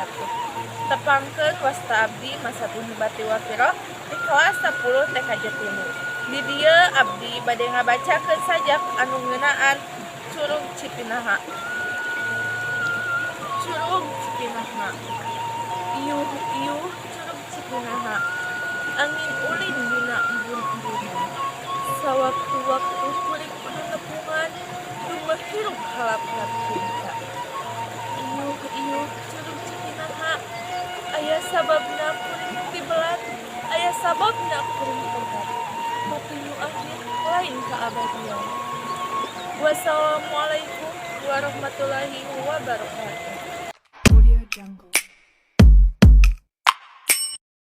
Wabarakatuh. Tepangkeun, wasta abdi Masatun Hibati Wafiro di kelas 10 TK Jatilu. Di dieu abdi bade ngabacakeun sajak anu ngeunaan Curug Cipinaha. Curug Cipinaha. Iuh iuh Curug Cipinaha. Angin ulin dina embun-embunan. Sawaktu-waktu kuring kudu nepungan dumeh hirup halap-halap cinta. Iuh iuh Curug Cipinaha. Aya sababna kuring tibelat, aya sababna kuring tobat. Tapi nu akhir lain keabadian. Wassalamualaikum warahmatullahi wabarakatuh.